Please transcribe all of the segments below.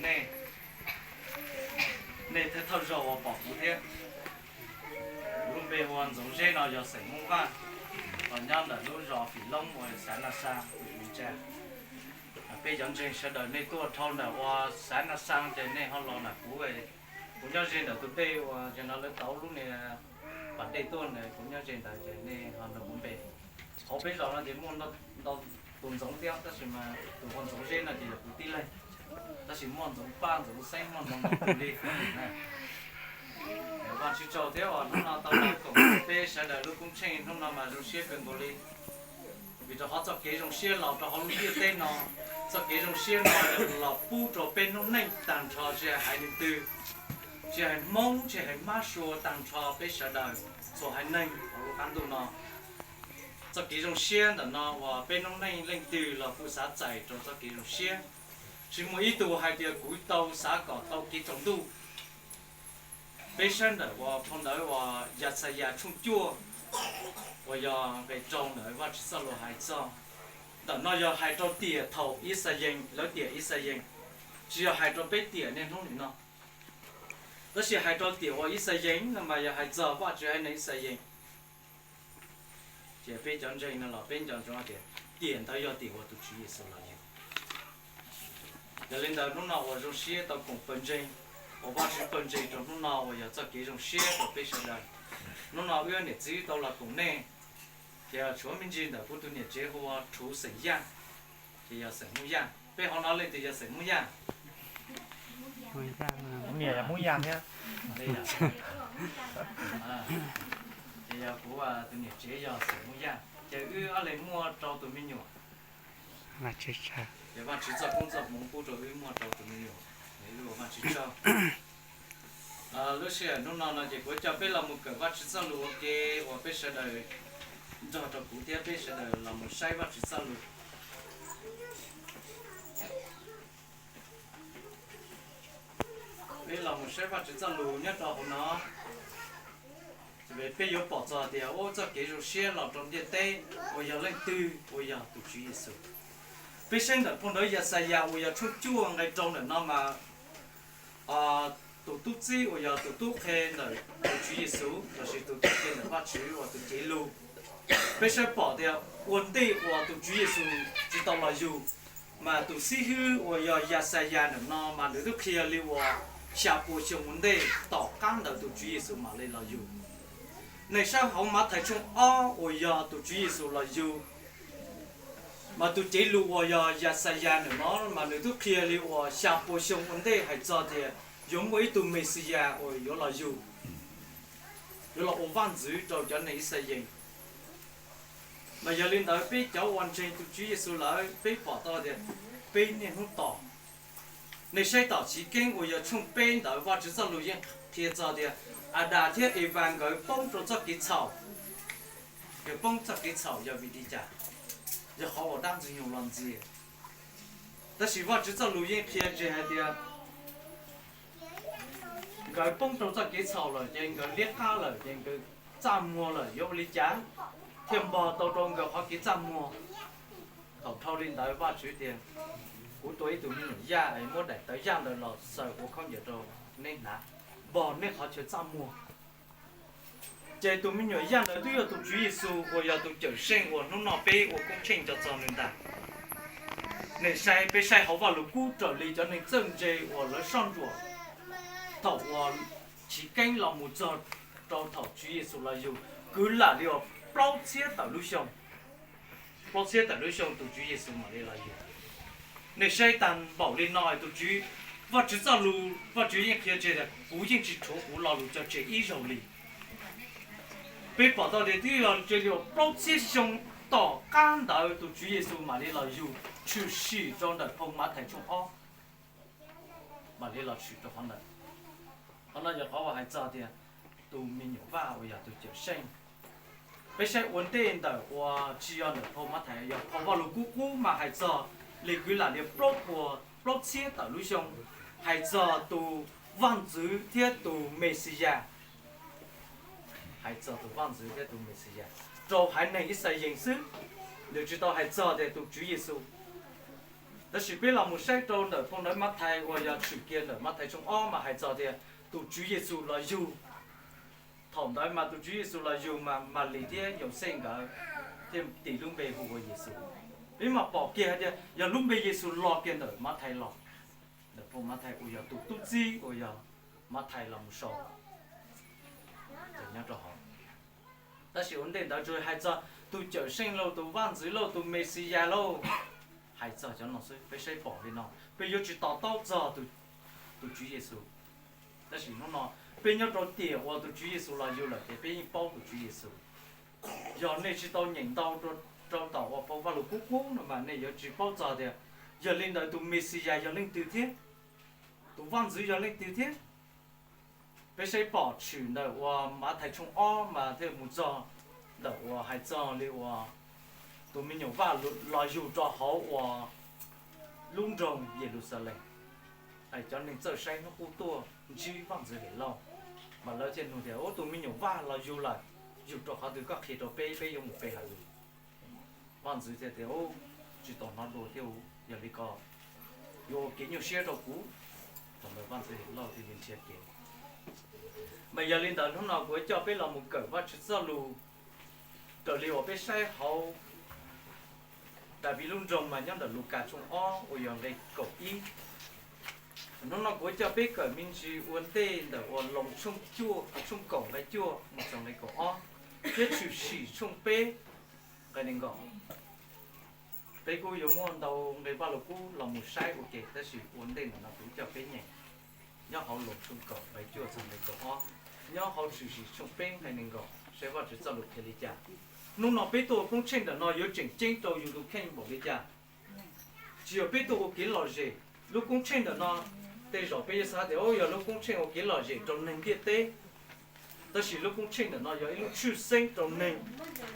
nej, nej thiaj thawj zaug uas pom kuv thiab. Kuv lub npe hu ua Ntxoov Zeb no yog xeem Hmoob Vaj, los nyob ntawm lub zos Fim Loob uas xav Na Xaa, Vim Tsa. Peb cov ntseeg sawv daws nej tuaj dhau ntawm uas xav Na Xaa ces nej ho los ntawm kuv. Kuv nyob ze ntawm tus dej uas yog no lawv tau lub niag pas dej tuaj ntawd, kuv nyob ze ntawd ces nej ho nrog kuv npe. Hauv peb zos no ces muaj ntau tus Ntxoov thiab, tab sis mas tus hu Ntxoov Zeb no ces yog kuv tib leeg, tab sis muaj Ntxoov Paj, Ntxoov Xeeb, muaj ntau tus li. Vaj Tswv tsaug thiab uas hnub no tau los koom peb sawv daws lub koob tsheej hnub no mas zoo siab kawg nkaus li. Vim rau qhov txoj kev zoo siab los rau hauv lub ntiaj teb no, txoj kev zoo siab no los pub rau peb noob neej tag nrho, tsis hais haiv neeg twg, tsis hais Hmoob, tsis hais Mab Sua, tag nrho peb sawv daws txhua haiv neeg hauv lub qab ntuj no. Txoj kev zoo siab ntawm no uas peb noob neej leej twg los kuj xav txais rau txoj kev zoo siab. Tsis muaj ib tug hais tias kuv tau xav kom tau kev tsaus ntuj. Peb saib ntawm uas phau ntawv uas Yaxayas tshooj cuaj uas yog nqe rau ntawd Vaj Tswv txoj lus hais txog. Ntawm no yog hais rau tiam thaum Ixayees, lawv tiam Ixayees, tsis yog hais rau peb tiam niaj hnub nim no. Tab sis hais rau tiam uas Ixayees no mas yog hais txog Vaj Tswv haiv neeg Ixayees. Ces peb cov ntseeg no los peb nco ntsoov tias tiam ntawd yog tiam uas tus Tswv Yexus los yug. Yog li ntawd hnub no uas zoo siab tau koom pawg ntseeg, uas Vaj Tswv pawg ntseeg rau hnub no uas yog txoj kev zoo siab rau peb sawv daws. Hnub no wb niam txiv tau los koom nej, ces tshuav me ntsis ntawm kuv tus niam tsev hu ua Rhuv xeem Yaj, ces yog xeem Hmoob Yaj. Peb hauv no leej twg yog xeem Hmoob Yaj? Niam yog Hmoob Yaj thiab. Ces yog kuv tus niam tsev yog xeem Hmoob Yaj, ces wb ob leeg muaj rau tus me nyuam. Ces Vaj Tswv txoj koob txoj hmoov pub rau wb muaj rau tus me nyuam, wb ua Vaj Tswv tsaug. Lub sij hawm hnub no no ces kuv coj peb los mus kawm Vaj Tswv txoj lus ua ke, uas peb sawv daws nrog rau kuv thiab peb sawv daws los mus saib Vaj Tswv txoj lus. Peb los mus saib Vaj Tswv txoj lus nyob rau hauv no, peb yuav pom txog tias ua txoj kev zoo siab los rau ntiaj teb uas yog leej twg, uas yog tus Tswv Yexus. Peb saib ntawm phau ntawv Yaxayas uas yog tshooj cuaj nqe rau ntawm no mas tus tub txib uas yog tus tub qhe ntawm tus Tswv Yexus lossis tus tub qhe ntawm Vaj Tswv uas tus cev lus. Peb saib pom tias ua ntej uas tus Tswv Yexus tsis tau los yug, mas tus xib hwb uas yog Yaxayas ntawm no mas nws twb qhia li uas xya pua xyoo ua ntej tom qab ntawd tus Tswv Yexus mam li los yug. Nej saib hauv Mathais tshooj ob uas yog tus Tswv Yexus los yug, mas tus cev lus uas yog Yaxayas ntawm no mas nws twb qhia li uas xya pua xyoo ua ntej hais txog tias yuav muaj ib tug Mexiyas uas yuav los yug, yuav los ua vaj ntxwv rau cov neeg Ixayees. Mas yog li ntawd peb cov uas ntseeg tus Tswv Yexus lawm peb pom tau tias peb niaj hnub tos. Nej saib tom Chiv Keeb uas yog tshooj peb ntawd Vaj Tswv txoj lus yeej qhia txog tias Adas thiab Evas nkawd poob rau txoj kev txhaum. Nkawd poob txoj kev txhaum yog vim li cas? Yog qhov uas dab Ntxwg Nyoog los ntxias. Tab sis Vaj Tswv txoj lus yeej qhia tseg hais tias nkawd poob rau txoj kev txhaum lawm ces nkawd liab qab lawm ces nkawd txaj muag lawm, yuav ua li cas thiaj npog tau rau nkawd qhov kev txaj muag? Thaum dhau li ntawd Vaj Tswv tias, kuv tua ib tug me nyuam yaj es muab daim tawv yaj ntawd los xaws ua khaub ncaws rau neb hnav, npog neb qhov chaw txaj muag. Ces tus me nyuam yaj ntawd twb yog tus Tswv Yexus uas yog tus Cawmseej uas hnub no peb ua koob tsheej nco txog nws ntag. Nej saib, peb saib hauv Vaj Lug Kub raws li cov neeg txawj ntse uas lawv soj ntsuam thaum uas Chiv Keeb los mus txog rau thaum Tswv Yexus los yug, kwv lam li uas plaub txhiab tawm lub xyoo. Plaub txhiab tawm lub xyoo tus Tswv Yexus mam li los yug. Nej saib tag npaum li no tus Tswv, Vaj Tswv txoj lus Vaj Tswv yeej qhia tseg tias kuv yeej tsis rhuav kuv lo lus cog tseg ib zaug li. Peb pom tau tias twb yog tseg li uas plaub txhiab xyoo tom qab ntawd tus Tswv Yexus mam li los yug tshwm sim rau ntawm phau Mathais tshooj ob, mam li los tshwm rau qhov ntawd. Qhov no yog qhov uas hais txog tias tus me nyuam vaj uas yog tus Cawmseej. Peb saib ua ntej ntawm uas tsis yog ntawm phau Mathais, yog phau Vaj Lug Kub qub mas hais txog li kwv lam li plaub puas plaub txhiab tawm lub xyoo, hais txog tus vaj ntxwv thiab tus Mexiyas. Hais txog tus vaj ntxwv thiab tus Mexiyas rau haiv neeg Ixayees xwb, nws tsis tau hais txog tias tus Tswv Yexus Tab sis peb los mus saib rau ntawm phau ntawv Mathais uas yog tshwm kiag ntawm Mathais tshooj ob mas hais txog tias tus Tswv Yexus los yug. Thaum ntawd mas tus Tswv Yexus los yug mas Malis thiab Yauxej nkawd thiaj tis lub npe hu ua Yexus. Peb mam pom kiag hais tias yog lub npe Yexus los kiag ntawm Mathais los, ntawm phau Mathais uas yog tus tub txib uas yog Mathais los mus sau nyob rau hauv. Tab sis ua ntej ntawd tsuas hais txog tus Cawmseej lauj, tus Vaj Ntxwv lauj, tus Mexiyas lauj, hais txog cov no xwb. Peb saib pom li no peb yuav tsis to taub txog tus Tswv Yexus. Tab sis hnub no peb nyob rau tiam uas tus Tswv Yexus los yug lawm ces peb yeej paub tus Tswv Yexus. Yog nej tsis tau nyeem ntau rau tom uas phau Vajluskub Qub no mas nej yuav tsis paub txog tias yog li ntawd tus Mexiyas yog leej twg thiab, tus Vaj Ntxwv yog leej twg thiab. Peb saib pom tshwm ntawm uas Mathais tshooj ob mas thiaj mus txog ntawm uas hais txog li uas tus me nyuam vaj los yug rau hauv uas lub nroog Yeluxalees. Cov neeg txawj saib hnub qub tuaj ntsib Vaj Ntxwv Helauj, mas lawv thiaj nug tias, Ub, tus me nyuam vaj los yug lawm, yug rau qhov twg? Koj qhia rau peb, peb yuav mus pe hawm lus. Vaj Ntxwv thiaj tias, Ub, tsis tau hnov dua thiab, yog li ko yuav ua kev nyuaj siab rau kuv. Thaum ntawd Vaj Ntxwv Helauj thiaj li nrhiav kev. Mas yog li ntawd hnub no kuv yuav coj peb los mus kawm Vajtswv txoj lus raws li uas peb saib hauv Daviv lub nroog mas nyob ntawm Lukas tshooj ob uas yog nqe kaum ib. Hnub no kuv yuav coj peb kawm me ntsis ua ntej ntawm uas Loos tshooj kaum nqe cuaj mus txog nqe kaum ob, thiab Tshwm Sim tshooj peb nqe nees nkaum. Peb kuj yuav muaj ntau nqe Vajluskub los mus saib ua ke, tab sis ua ntej ntawm no kuv coj peb nyeem nyob hauv Loos tshooj kaum nqe cuaj txog nqe kaum ob, nyob hauv Tshwm Sim tshooj peb nqe nees nkaum saib Vajtswv txoj lus qhia li cas. Hnub no peb tuaj ua koob tsheej ntawm no yuav tseem ceeb rau yus tus kheej npaum li cas? Tsis yog peb tuaj ua kev lom zem. Lub koob tsheej ntawm no tej zaum peb yuav xav tias, Ub, yog lub koob tsheej ua kev lom zem rau neeg ntiaj teb. Tab sis lub koob tsheej ntawm no yog ib lub tshwj xeeb rau neeg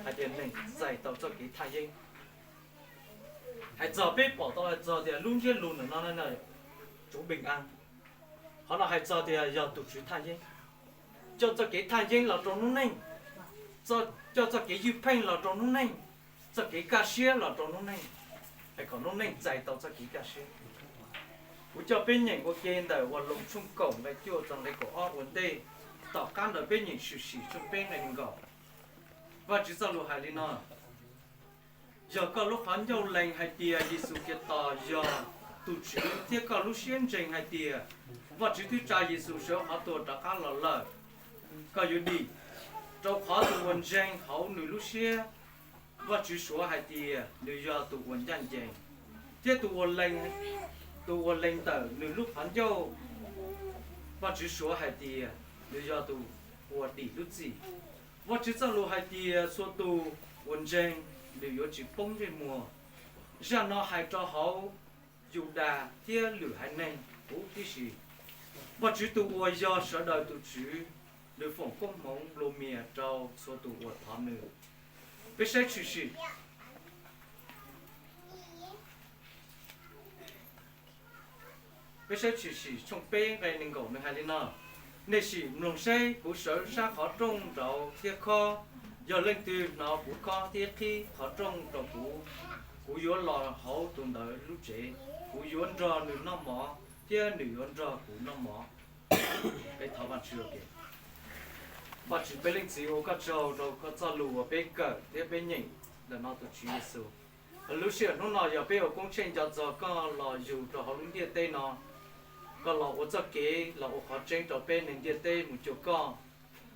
hais tias neeg txais tau txoj kev thaj yeeb. Hais txog peb pom tau hais txog tias lub ntsiab lus ntawm no, tsuv beem a, qhov no hais txog tias yog tus Tswv thaj yeeb, coj txoj kev thaj yeeb los rau noob neej, coj txoj kev ywj pheej los rau noob neej, txoj kev kaj siab los rau noob neej, es kom noob neej txais tau txoj kev kaj siab. Kuv coj peb nyeem ua ke ntawm uas Loos tshooj kaum nqe cuaj txog nqe kaum ob ua ntej, tom qab ntawd peb nyeem Tshwm Sim tshooj peb nqe nees nkaum. Vajtswv txoj lus hais li no: Yog koj lub qhov ncauj lees hais tias Yexus Khetos yog tus Tswv thiab koj lub siab ntseeg hais tias Vajtswv twb tsa Yexus sawv qhov tuag rov qab los lawm, koj yuav dim, rau qhov tus uas ntseeg hauv nws lub siab, Vajtswv suav hais tias nws yog tus uas ncaj ncees, thiab tus uas lees ntawm nws lub qhov ncauj, Vajtswv suav hais tias nws yog tus uas dim lub txim. Vajtswv txoj lus hais tias txhua tus uas ntseeg nws yuav tsis poob ntsej muag. Zaj no hais rau hauv Yudas thiab lwm haiv neeg huv tib si. Vajtswv tus uas yog sawv daws tus Tswv, nws foom koob hmoov nplua mias rau txhua tus uas thov nws. Peb saib Tshwm Sim Peb saib Tshwm Sim tshooj peb nqe nees nkaum, nws hais li no: Nej sim mloog seb, kuv sawv sab qhov rooj nraud thiab khob. Yog leej twg hnov kuv khob thiab qhib qhov rooj rau kuv, kuv yuav los hauv tus ntawd lub tsev, kuv yuav nrog nws noj mov thiab nws yuav nrog kuv noj mov. Peb thov Vajtswv ua ke. Vajtswv peb Leej Txiv, ua koj tsaug rau koj txoj lus uas peb kawm thiab peb nyeem ntawm no tus Tswv Yexus. Lub sij hawm hnub no yog peb ua koob tsheej nco txog koj los yug rau hauv lub ntiaj teb no, koj los ua txoj kev los ua qhov tseeb rau peb neeg ntiaj teb mus cuag koj.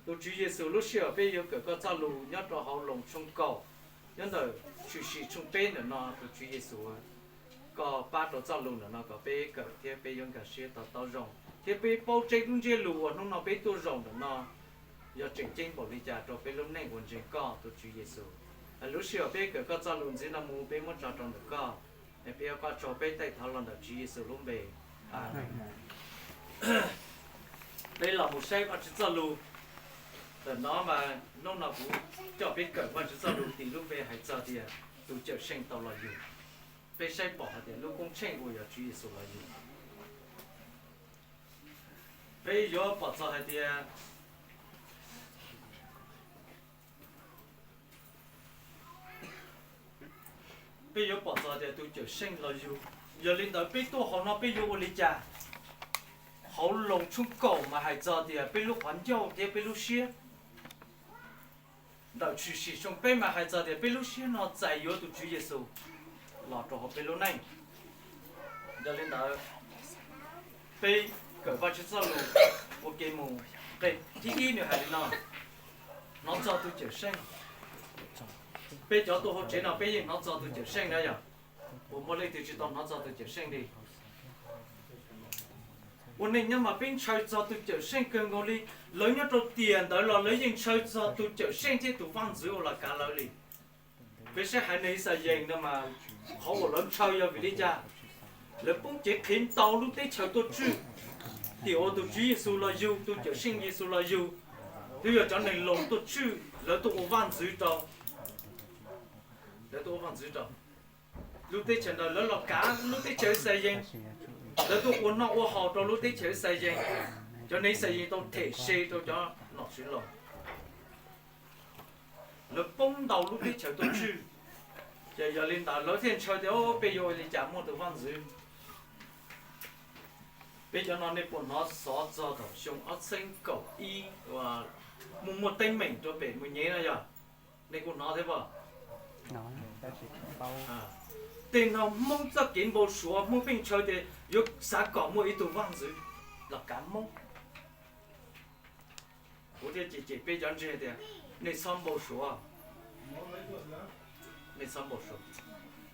Tus Tswv Yexus, lub sij hawm peb yuav kawm koj txoj lus nyob rau hauv Loos tshooj kaum, nyob ntawm Tshwm Sim tshooj peb ntawm no, tus Tswv Yexus, koj pab rau txoj lus ntawm no kom peb kawm thiab peb yuav nkag siab to taub zoo, thiab peb paub tseeb lub ntsiab lus uas hnub no peb tuaj zaum ntawm no yog tseem ceeb npaum li cas rau peb lub neej uas ntseeg koj, tus Tswv Yexus. Lub sij hawm peb kawm koj txoj lus ntxiv no mus peb muab tso rau ntawm koj, es peb ua koj tsaug, peb thov los ntawm Tswv Yexus lub npe. Amees. Peb los mus saib Vajtswv txoj lus. Ntawm no mas hnub no kuv coj peb kawm Vajtswv txoj lus tis lub npe hais txog tias tus Cawmseej tau los yug. Peb saib pom hais tias lub koob tsheej uas yog Tswv Yexus los yug, peb yuav pom txog hais tias, peb yuav pom txog tias tus Cawmseej los yug. Yog li ntawd peb tuaj hauv no peb yuav ua li cas? Hauv Loos tshooj kaum mas hais txog tias peb lub qhov ncauj thiab peb lub siab. Ntawm Tshwm Sim tshooj peb mas hais txog tias peb lub siab no txais yuav tus Tswv Yexus los rau hauv peb lub neej. Yog li ntawd, peb kawm Vajtswv txoj lus ua ke mus. Nqe thib ib nws hais li no: Hnov txog tus Cawm Seej. Peb cov tuaj hauv tsev no peb yeej hnov txog tus Cawm Seej na yog? Puas muaj leej twg tsis tau hnov txog tus Cawm Seej li? Ua neej nyob mas peb ntshaw txog tus Cawm Seej kawg nkaus li. Lawv nyob rau tiam ntawd los lawv yeej ntshaw txog tus Cawm Seej thiab tus vaj ntxwv uas los kav lawv li. Peb saib haiv neeg Yixalayees no mas qhov uas lawv ntshaw yog vim li cas? Lawv poob cev qhev ntaus lub teb chaws tuaj tswj. Tiam uas tus Tswv Yexus los yug, tus Cawm Seej Yexus los yug, twb yog cov neeg Loos tuaj tswj, lawv tuaj ua vaj ntxwv rau. Lawv tuaj ua vaj ntxwv rau lub teb chaws ntawd, lawv los kav lub teb chaws Yixalayees. Lawv tuaj ua noj ua haus rau lub teb chaws Yixalayees. Cov neeg Yixalayees tau them se rau cov nom tswv Loos. Lawv poob ntaus lub teb chaws tuaj tswj. Ces yog li ntawd lawv thiaj ntshaw tias, o, peb yuav ua li cas muaj tus vaj ntxwv? Peb cov no nej puas hnov xov txog thaum xyoo ob txheeb kaum ib uas muaj muaj teeb meem rau pem Mus Nyem no yog? Nej kuj hnov thiab pob? Tej no Hmoob txoj kev npau suav, Hmoob pheej ntshaw tias yuav xav kom muaj ib tug vaj ntxwv los kav Hmoob. Kuv thiaj cem cem peb cov ntseeg tias, nej txhob npau suav, nej txhob npau suav.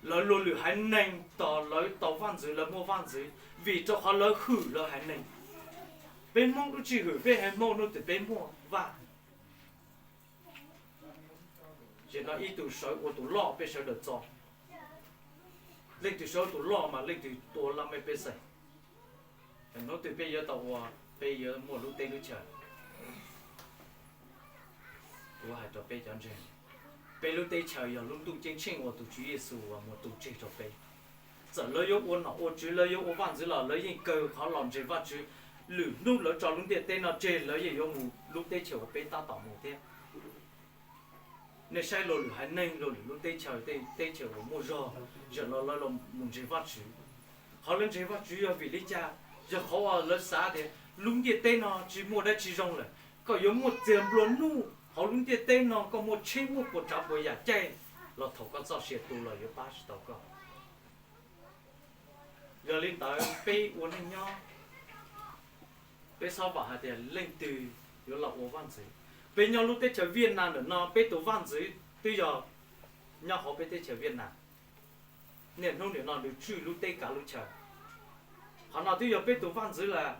Lawv luag lwm haiv neeg tos lawv tau vaj ntxwv, lawv muaj vaj ntxwv vim rau qhov lawv hwm lawv haiv neeg. Peb Hmoob twb tsis hwm peb haiv Hmoob hnub twg peb muaj vaj. Ces no ib tug sawv ua tus loj peb sawv daws txo. Leej twg sawv ua tus loj mas leej twg tua laj mej pej xeem. Hnub twg peb yuav tau ua, peb yuav muaj lub teb lub chaws. Kuv hais rau peb cov ntseeg, peb lub teb chaws yog lub ntuj ceeb tsheej uas tus Tswv Yexus uas mus tu tseg rau peb. Txawm lawv yuav ua nom ua tswv, lawv yuav ua vaj ntxwv los lawv yeej kawg qhov los ntseeg Vajtswv. Lwm hnub lawv tso lub ntiaj teb no tseg lawv yeej yuav mus lub teb chaws uas peb tab tom mus thiab. Nej saib luag lwm haiv neeg, luag lwm lub teb chaws, tej teb chaws uas muaj zog, zaum no lawv los mus ntseeg Vajtswv. Qhov lawv ntseeg Vajtswv yog vim li cas? Yog qhov uas lawv xav tias lub ntiaj teb no tsis muaj dab tsi zoo lawm, koj yuav muaj txiag nplua nuj hauv lub ntiaj teb no, koj muaj tsheb muaj puas tsav puas yam caij los thaum koj txoj sia tu los yuav pab tsis tau koj. Yog li ntawd peb ua neej nyob, peb txhob vam hais tias leej twg yuav los ua vaj ntxwv. Peb nyob lub teb chaws Viaj Nam ntawm no peb tus vaj ntxwv twb yog nyob hauv peb teb chaws Viaj Nam. Niaj hnub nim no nws tswj lub teb kav lub chaw. Qhov no twb yog peb tus vaj ntxwv lawm.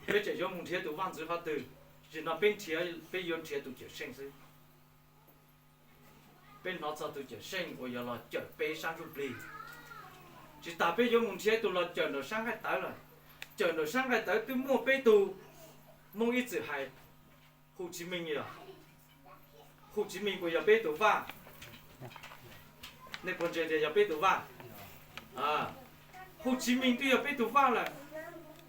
Peb tseem yuav mus nrhiav tus vaj ntxwv qhov twg? Zaum no peb nrhiav, peb yuav nrhiav tus Cawm Seej xwb. Peb hnov txog tus Cawm Seej uas yuav los cawm peb sab ntsuj plig. Tsis tas peb yuav mus nrhiav tus los cawm nram sab nqaij tawv lawm. Cawm nram sab nqaij tawv twb muaj peb tus Hmoob ib txwm hais, Hu Tsis Meej yog. Hu Tsis Meej puas yog peb tus vaj? Nej puas ntseeg tias yog peb tus vaj? Hu Tsis Meej twb yog peb tus vaj lawm.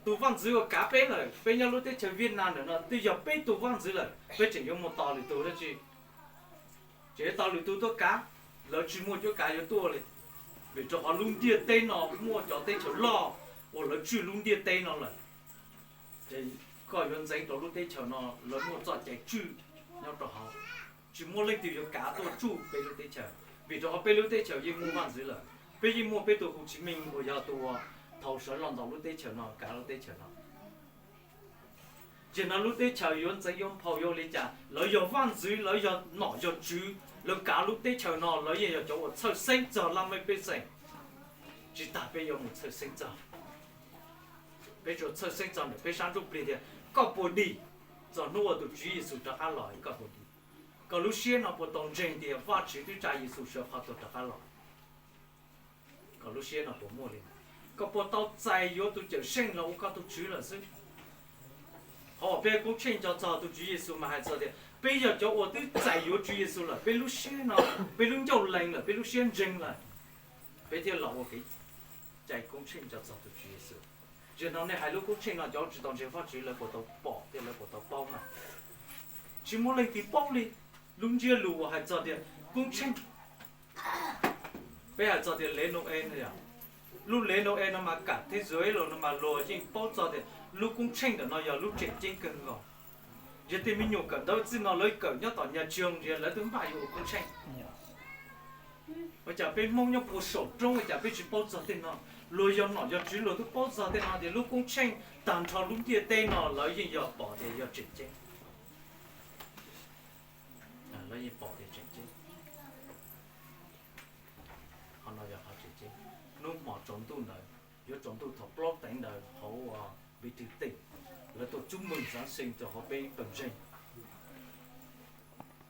Tus vaj ntxwv uas kav peb lawm, peb nyob lub teb chaws Viaj Nam ntawm no twb yog peb tus vaj ntxwv lawm, peb tseem yuav mus tos lwm tus dab tsi? Tseem yuav tos lwm tus tuaj kav? Lawv tsis muaj cuab kav yuav tuaj li. Vim rau qhov lub ntiaj teb no muaj cov teb chaws loj uas lawv tswj lub ntiaj teb no lawm. Ces koj yuav ntxeev rau lub teb chaws no, lawv muaj txoj cai tswj nyob rau hauv. Tsis muaj leej twg yuav kav tuaj tsuj peb lub teb chaws, vim rau qhov peb lub teb chaws yeej muaj vaj ntxwv lawm. Peb yeej muaj peb tus Hu Tsis Meej uas yog tus uas thaum sawv los ntaus lub teb chaws no, kav lub teb chaws no. Ces no lub teb chaws yuav ntxeev yuav nphau yuav li cas? Lawv yog vaj ntxwv, lawv yog nom yog tswv, lawv kav lub teb chaws no, lawv yeej yog cov uas txhawj xeeb txog laj mej pej xeem. Tsis tas peb yuav mus txhawj xeeb txog, peb tsuas txhawj xeeb txog ntawm peb sab ntsuj plig tias koj puas dim txog hnub uas tus Tswv Yexus rov qab los, koj puas dim? Koj lub siab no puas tau ntseeg tias Vajtswv twb tsa Yexus sawv qhov tuag rov qab los? Koj lub siab no puas muaj li? Koj puas tau txais yuav tus Cawm Seej los ua koj tus Tswv lawm xwb? Qhov uas peb koob tsheej nco txog tus Tswv Yexus mas hais txog tias peb yog cov uas twb txais yuav Tswv Yexus lawm, peb lub siab no, peb lub ncauj lees lawm, peb lub siab ntseeg lawm, peb thiaj los ua kev cai koob tsheej nco txog tus Tswv Yexus. Zaum no nej hais lub koob tsheej no cov tsis tau ntseeg Vajtswv lawv puas tau pom thiab lawv puas tau paub mas? Tsis muaj leej twg paub li. Lub ntsiab lus uas hais txog tias koob tsheej, peb hais txog tias lej nus es no yog Lub lễ Noel no mas cả thế giới los no mas luag yeej paub txog tias lub koob tsheej ntawm no yog lub tseem ceeb kawg nkaus. Yog tej me nyuam kawm ntawv txij no lawv kawm nyob tom nhà trường ces lawv twb npaj yuav ua koob tsheej. Ua cas peb Hmoob nyob puas saum roob ua cas peb tsis paub txog tej no? Luag yog nom yog tswv luag twb paub txog tej no tias lub koob tsheej tag nrho lub ntiaj teb no lawv yeej yog pom tias yog tseem ceeb. Lawv yeej pom tias tseem ceeb. Qhov no yog qhov tseem ceeb. Hnub hmo tsaus ntuj ntawd, yuav tsaus ntuj thaum plaub teev ntawd hauv ua Bí thư tỉnh, lawv tuaj chúc mừng Giáng sinh rau hauv peb pawg ntseeg.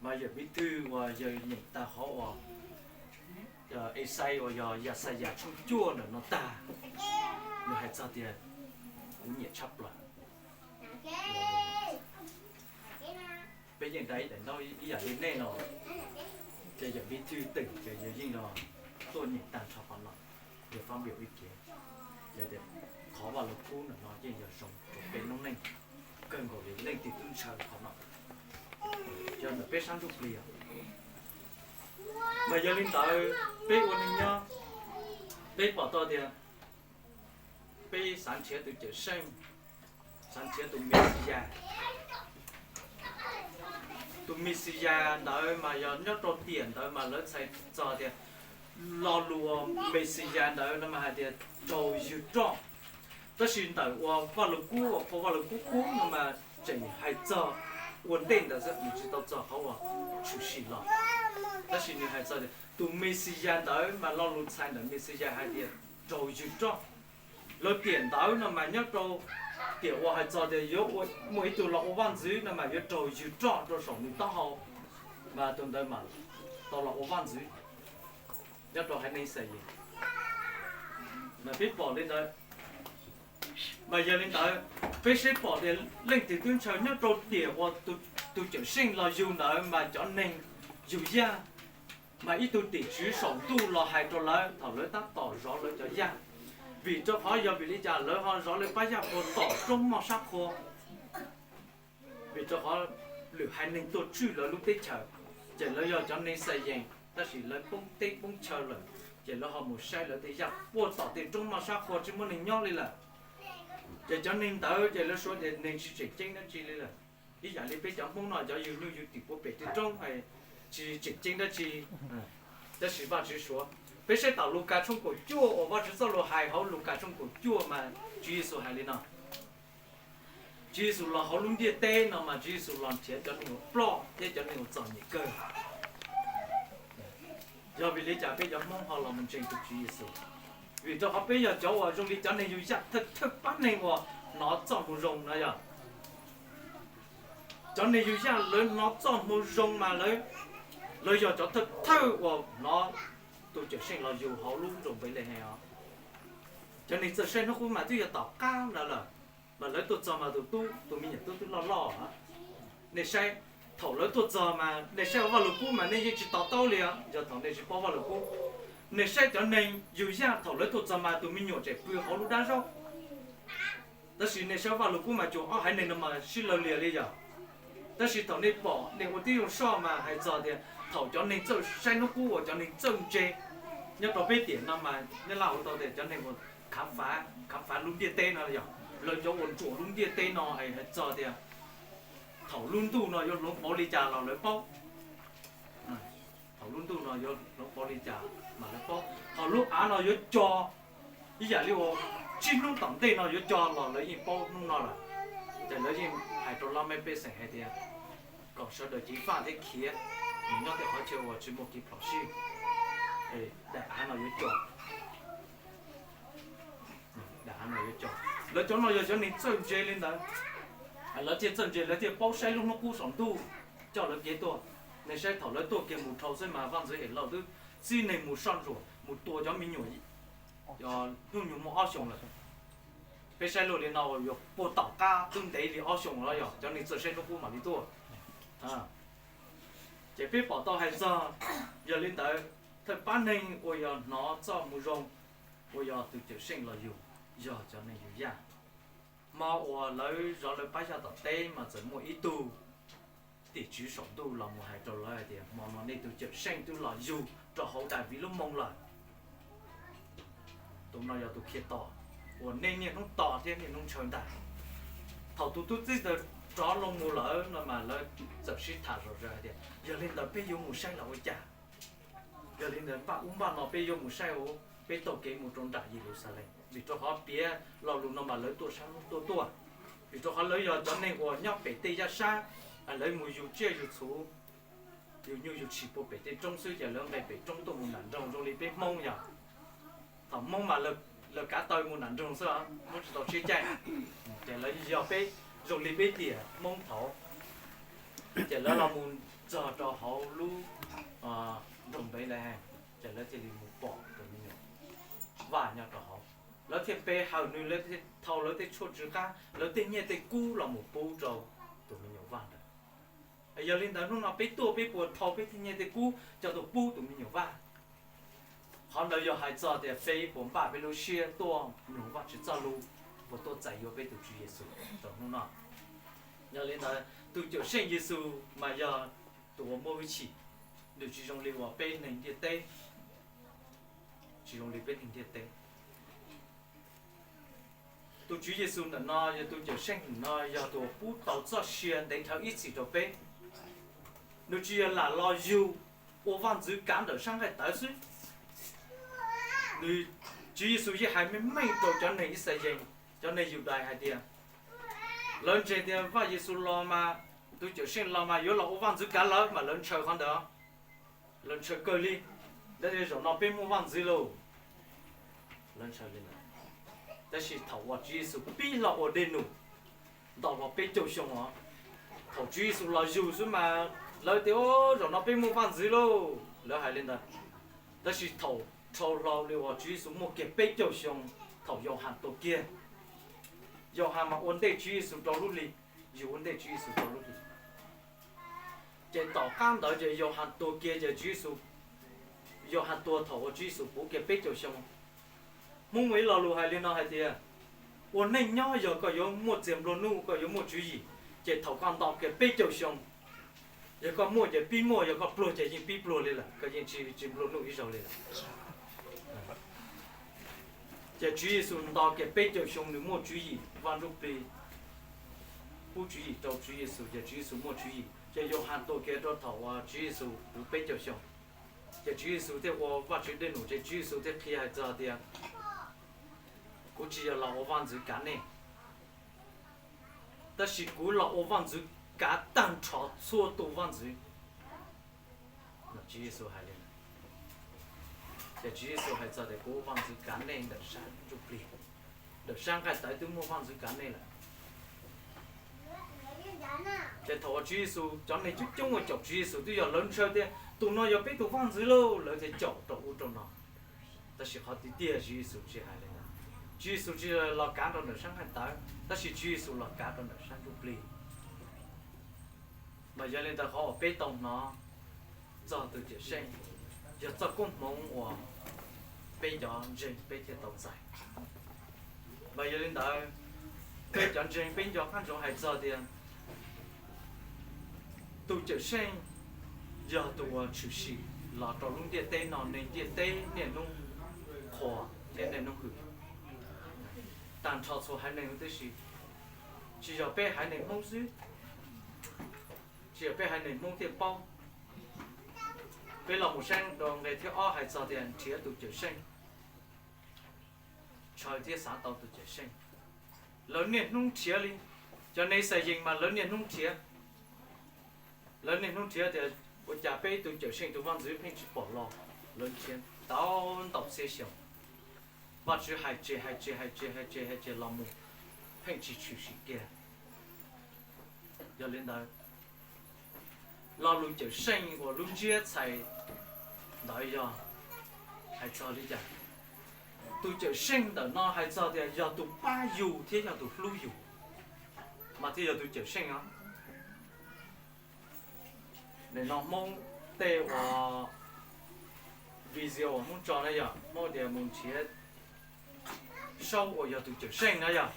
Mas yawm Bí thư uas yawg nyeem tag hauv ua Esais uas yog Yaxayas tshooj cuaj ntawm no tag, nws hais txog tias kuv nyiam tshaj plaws. Peb yeej da ib daim ntaub ib yam li nej no, ces yawm Bí thư tỉnh ces yawg yeej los tuaj nyeem tag nrho qhov no, yawg phát biểu ý kiến, yog tias qhov Vaj Lug Kub ntawm no yeej yog zoo rau peb noob neej kawg nkaus li, leej twg twb ntshaw qhov no, yog ntawm peb sab ntsuj plig. Mas yog li ntawd peb ua neeg nyob, peb pom tau tias peb xav nrhiav tus Cawm Seej, xav nrhiav tus Mexiyas. Tus Mexiyas ntawd mas yog nyob rau tiam ntawd mas lawv txhais txog tias lo lus Mexiyas ntawd no mas hais tias raug ywg roj. Tab sis ntawm uas Vaj Lug Kub uas phau Vaj Lug Kub qub no mas tseem hais txog ua ntej ntawd xwb, nws tsis tau txog qhov uas tshwm sim los. Tab sis nws hais txog tias tus Mexiyas ntawd mas lo lus txhais ntawm Mexiyas hais tias raug ywg roj. Lawv tiam ntawd no mas nyob rau tiam uas hais txog tias yuav muaj ib tug los ua vaj ntxwv no mas yuav raug ywg roj rau saum nws taub hau, mas tus ntawd mas tau los ua vaj ntxwv nyob rau haiv neeg Xas Yees. Mas peb pom li ntawd. Mas yog li ntawd, peb saib pom tias leej twg twb ntshaw nyob rau tiam uas tus Cawm Seej los yug ntawd mas cov neeg yug yaj, mas ib tug tim tswv saum ntuj los hais rau lawv thaum lawv tab tom zov lawv cov yaj. Vim rau qhov yog vim li cas lawv ho zov lawv pab yaj puag tom roob moj sab qhua? Vim rau qhov lwm haiv neeg tuaj tswj lawv lub teb chaws, ces lawv yog cov neeg Xas Yees tab sis lawv poob teb poob chaw lawm, ces lawv ho mus saib lawv tej yaj puag tom tej roob moj sab qhua tsis muaj neeg nyob li lawm. Ces cov neeg ntawd ces lawv suav tias neeg tsis tseem ceeb dab tsi li lawm. Ib yam li peb cov Hmoob no cov yug nyuj yug twm puag pem tej roob, tsis tseem ceeb dab tsi. Tab sis Vajtswv suav, peb saib tom Lukas tshooj kaum cuaj uas Vajtswv txoj lus hais hauv Lukas tshooj kaum cuaj mas Tswv Yexus hais li no: Tswv Yexus los hauv lub ntiaj teb no mas Tswv Yexus los nrhiav cov neeg uas ploj thiab cov neeg uas txom nyem kawg. Yog vim li cas peb cov Hmoob ho los mus ntseeg tus Tswv Yexus? Vim rau qhov peb yog cov uas zoo li cov neeg yug yaj thawj thawj pab neeg uas hnov txoj moo zoo no yog. Cov neeg yug yaj lawv hnov txoj moo zoo mas lawv yog cov thawj thawj uas hnov tus Cawm Seej los yug hauv lub nroog Npelehees os. Cov neeg txawj saib hnub qub mas twb yog tom qab ntawd lawm, mas lawv tuaj txog mas tus tub, tus me nyuam tub twb loj loj. Nej saib, thaum lawv tuaj txog mas nej saib Vaj Lug Kub mas nej yeej tsis to taub li os, yog thaum nej tsis paub Vaj Lug Kub. Nej saib cov neeg yug yaj thaum lawv tuaj txog mas tus me nyuam tseem pw hauv lub dab zaub. Tab sis nej saib Vaj Lug Kub mas cuag ob haiv neeg no mas sib law lias li yog. Tab sis thaum nej pom nej ua tib zoo soj mas hais txog tias thaum cov neeg txawj saib hnub qub uas cov neeg txawj ntse nyob rau peb tiam no mas nej laj ua tau tias cov neeg uas khav fav, khav fav lub ntiaj teb no yog lawv cov uas ntsuam lub ntiaj teb no es hais txog tias thaum lub ntuj no yuav hloov pauv li cas los lawv paub. Thaum lub ntuj no yuav hloov pauv li cas mas lawv paub. Thaum lub av no yuav co, ib yam li uas tsib hnub tom ntej no yuav co los lawv yeej paub hnub no lawm. Ces lawv yeej hais rau laj mej pej xeem hais tias kom sawv daws ceev faj thiab khiav mus nyob tej qhov chaw uas tsis muaj kev phom sij, daim av no yuav co. Daim av no yuav co. Lawv cov no yog cov neeg txawj ntse li ntawd. Lawv thiaj txawj ntse, lawv thiaj paub saib lub hnub qub saum ntuj coj lawv kev tuaj. Nej saib thaum lawv tuaj kiag mus dhau xwb mas vaj ntxwv Helauj twb txib neeg mus soj ntsuam mus tua cov me nyuam hnub nyoog muaj ob xyoos lawm. Peb saib luaj li no yuav puag tom qab twb ntev li ob xyoos los yog cov neeg txawj saib hnub qub mam li tuaj. Ces peb pom tau hais txog, yog li ntawd, thawj pab neeg uas yog hnov txoj moo zoo uas yog tus Cawm Seej los yug, yog cov neeg yug yaj. Hmo uas lawv zov lawv pab yaj tom teb mas txawm muaj ib tug tim tswv saum ntuj los mus hais rau lawv hais tias hmo no nej tus Cawm Seej twb los yug rau hauv Daviv lub moo lawm. Tus no yog tus Khetos uas nej niaj hnub tos thiab niaj hnub ntshaw ntag. Thaum tus tub txib ntawd rov los mus lawm no mas lawv txawm sib tham zom zaws hais tias, yog li ntawd peb yuav mus saib los ua cas? Yog li ntawd npaj ub npaj no peb yuav mus saib ua, peb taug kev mus rau nram Yeluxalees, vim rau qhov piav lo lus no mas lawv tuaj sab hnub tuaj tuaj. Vim rau qhov lawv yog cov neeg uas nyob pem tej yaj sab, lawv mus yug tsiaj yug txhu, yug nyuj yug tshis puag pem tej roob xwb, ces lawv nqes pem roob tuaj mus nram nroog zoo li peb Hmoob yog. Thaum Hmoob mas lawv kav taw mus nram nroog xwb, Hmoob tsis tau siab caij. Ces lawv yog peb zoo li peb tiam Hmoob thaud, ces lawv los mus txog rau hauv lub nroog Npetlehees, ces lawv thiaj li mus pom tus me nyuam vaj nyob rau hauv. Lawv thiaj pe hawm nws, lawv thiaj thau lawv tej tshuaj tsw qab, lawv tej nyiaj tej kub los mus pub rau tus me nyuam vaj ntawd. Yog li ntawd hnub no peb tuaj peb puas thau peb tej nyiaj tej kub coj tuaj pub tus me nyuam vaj? Qhov ntawd yog hais txog tias peb puas npaj peb lub siab tuaj mloog Vajtswv txoj lus, puas tuaj txais yuav peb tus Tswv Yexus rau hnub no. Yog li ntawd tus Cawmseej Yexus mas yog tus uas muaj hwj chim, nws tsis zoo li uas peb neeg ntiaj teb, tsis zoo li peb neeg ntiaj teb. Tus Tswv Yexus ntawm no yog tus Cawmseej ntawm no yog tus uas pub tau txoj sia ntev dhawv ib txhis rau peb. Nws tsis yog lam los yug ua vaj ntxwv kav ntawm sab nqaij tawv xwb. Nws, Tswv Yexus yeej hais meej meej rau cov neeg Yixalayees, cov neeg Yudais hais tias, lawv ntseeg tias Vaj Yexus los mas, tus Cawmseej los mas yuav los ua vaj ntxwv kav lawv mas lawv ntshaw qhov ntawd. Lawv ntshaw kawg li, lawv tias zaum no peb muaj vaj ntxwv lauj. Lawv ntshaw li ntawd. Tab sis thaum uas Tswv Yexus pib los ua dej num, ntau hlo peb caug xyoo os, thaum Tswv Yexus los yug xwb mas lawv tias zaum no peb muaj vaj ntxwv lauj, lawv hais li ntawd. Tab sis thaum dhau hlo li uas Tswv Yexus muaj kiag peb caug xyoo, thaum Yauhas tuag kiag, Yauhas mas ua ntej Tswv Yexus rau lub hli, yug ua ntej Tswv Yexus rau lub hli. Ces tom qab ntawd ces Yauhas tuag kiag ces Tswv Yexus, Yauhas tuag thaum uas Tswv Yexus puv kiag peb caug xyoo. Hmoob muaj ib lo lus hais li no hais tias, ua neej nyob yog koj yuav muaj txiag nplua nuj, koj yuav muaj tswv yim, ces thaum koj nto kiag peb caug xyoo, yog koj muaj ces pib muaj, yog koj pluag ces yeej pib pluag li lawm, koj yeej tsis, tsis nplua nuj ib zaug li lawm. Ces Tswv Yexus nto kiag peb caug xyoo nws muaj tswv yim, Vaj Ntsujplig pub tswv yim rau Tswv Yexus ces Tswv Yexus muaj tswv yim. Ces Yauhas tuag kiag rau thaum uas Tswv Yexus puv peb caug xyoo, ces Tswv Yexus thiaj ua Vajtswv dej num, ces Tswv Yexus thiaj qhia hais txog tias, kuv tsis yog los ua vaj ntxwv kav nej, tab sis kuv los ua vaj ntxwv kav tag nrho txhua tus vaj ntxwv. Tswv Yexus hais li, ces Tswv Yexus hais txog tias kuv ua vaj ntxwv kav nej ntawm sab ntsuj plig, ntawm sab nqaij tawv twb muaj vaj ntxwv kav nej lawm. Ces thaum uas Tswv Yexus, cov neeg coob coob uas caum Tswv Yexus twb yog lawv ntshaw tias tus no yog peb tus vaj ntxwv lauj, lawv thiaj caum rau ub rau no. Tab sis qhov tiag tiag Tswv Yexus tsis hais li ntawd. Tswv Yexus tsis los kav rau ntawm sab nqaij tawv, tab sis Tswv Yexus los kav rau ntawm sab ntsuj plig. Mas yog li ntawd qhov uas peb tau hnov txog tus Cawmseej yog txoj koob hmoov uas peb cov ntseeg peb thiaj tau txais. Mas yog li ntawd, peb cov ntseeg peb nco qab ntsoov hais txog tias tus Cawmseej yog tus uas tshwm sim los rau lub ntiaj teb no, neeg ntiaj teb niaj hnub qhuas thiab niaj hnub hwm tag nrho txhua haiv neeg huv tib si. Tsis yog peb haiv neeg Hmoob xwb, tsis yog peb haiv neeg Hmoob thiaj paub. Peb los mus saib rau nqe thib ob hais txog tias nrhiav tus Cawmseej, ntshaw thiab xav tau tus Cawmseej. Lawv niaj hnub nrhiav li, cov neeg Yixalayees mas lawv niaj hnub nrhiav. Lawv niaj hnub nrhiav tias ua cas peb tus Cawmseej tus vaj ntxwv pheej tsis pom los. Lawv nrhiav tau ntau txhiab xyoo, Vajtswv hais tseg hais tseg hais tseg hais tseg hais tseg los mus pheej tsis tshwm sim kiag. Yog li ntawd, lo lus Cawmseej uas lub ntsiab txhais ntawd yog hais txog li cas? Tus Cawmseej ntawm no hais txog tias yog tus pab yus thiab yog tus hlub yus, mas thiaj yog tus Cawmseej os. Nim no Hmoob tej uas video uas Hmoob tso na yog Hmoob tias mus nrhiav Saub uas yog tus Cawmseej na yog.